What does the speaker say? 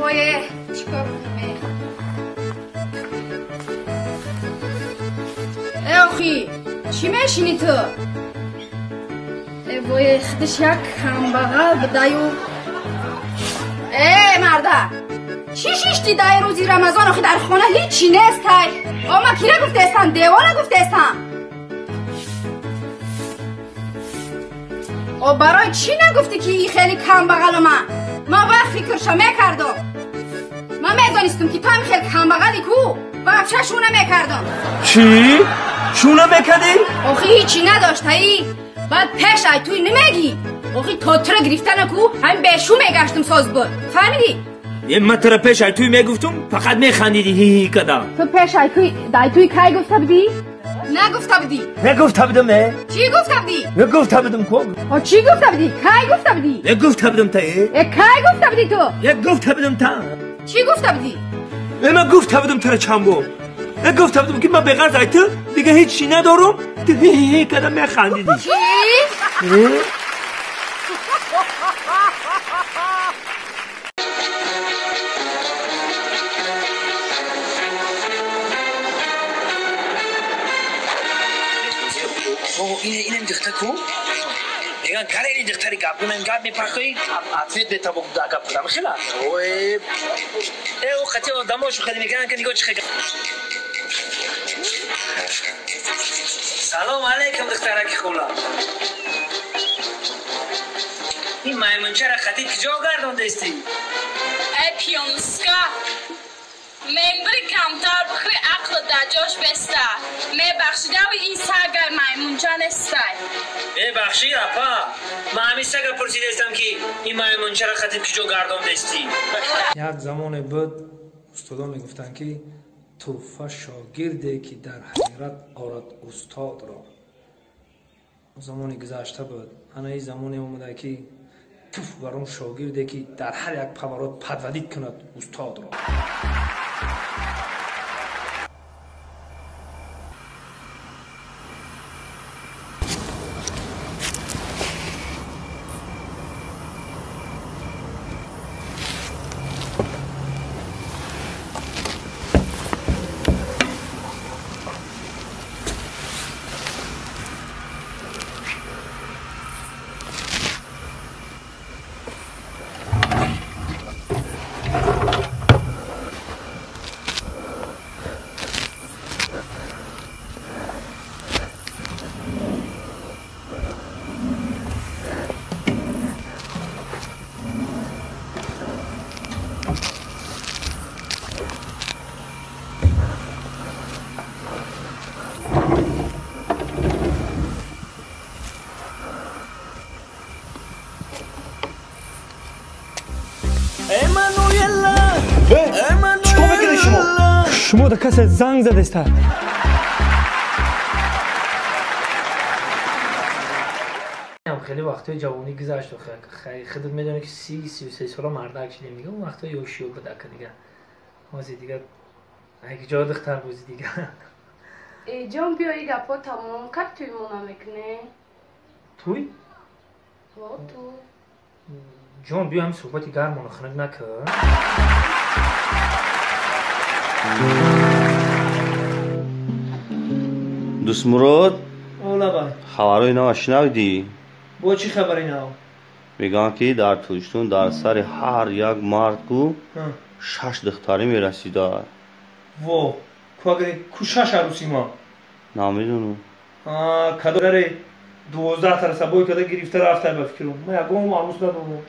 وای چیکار کنم؟ ای آخی چی میشینی تو؟ ای وای خودش یک کمبغل بدایو. ای مرده چی شیشتی دای روزی رمضان آخی در خانه هیچی نیست های. آما کی را گفته استم؟ دیوانه گفته استم. او برای چی نگفتی که این خیلی کم بغل من؟ ما باید فکرشو میکردم. من میدانستم که تو هم خیلی کم بغلی کو و شونه میکردم. چی؟ شونه میکردی؟ آخه هیچی نداشت ای. بعد پیش ای توی نمیگی. آخه تا تو رو گرفتن کو هم به شو میگشتم ساز بود. فهمیدی؟ یه من تو رو پیش ای توی میگفتم فقط میخندیدی هی هی کدام. تو پیش ای توی دای توی کی گفته بودی؟ نگفته بودی. نگفته بودم. چی گفته بودی؟ نگفته بودم کو. ها چی گفته بودی؟ کی گفته بودی؟ نگفته بودم تا. ای کی گفته بودی تو؟ نگفته بودم تا. چی گفته بودی؟ من گفته بودم تو رو چند بار. گفته بودم که من به غیر از تو دیگه هیچی ندارم. تو هی هی کدام میخندیدی. چی؟ اینم دختر کو میگن کار این دختری گپ من گپ میپرتوی اتفید به تابو گپ کردم خلا اوه ای او خطی دموش خیلی میگن که نگاه چه. سلام علیکم دخترک خولا. این مایمونچه را خطی کجا گردوندستی؟ ای پیانوسکا ممبری کمتر بخری عقل در جاش بسته. میبخشیده و این سگ مایمونچه نیسته. ببخشی اپا من همین سگ پرسیدستم که این مایمونچه را خطی کجا گردوندستی. یک زمان بود استادا میگفتن که توفه شاگرده که در حیرت آرد استاد را. زمانی گذشته بود. انا این زمانی آمده که توف بر اون شاگرده که در هر یک پورات پدودید کند استاد را. چیکار میکنی شما؟ شما در کسی زنگ زدسته. خیلی وقتای جوانی گذشت و خیلی خودت میدونی که 30-33 ساله مردک شدیم دیگه. اون وقتای یوشیو بود که دیگه حاضر دیگه اگه جا دختر بودی دیگه. ای جان بیا این گپا تمام کرد توی مونا میکنه. توی؟ ها تو. جان بیا هم صحبتی گرمانو خنک نکن. دوست مراد خبرای نو شنیدی؟ با چی خبری نو؟ میگن که در توجستون در سر هر یک مرد کو 6 دختری میرسیده. وا کو اگر کو 6 عروسی ما؟ نمیدونم. کدو داره 12 تا سبوی کده گرفته رفته به فکرم. من یکم عروس ندارم.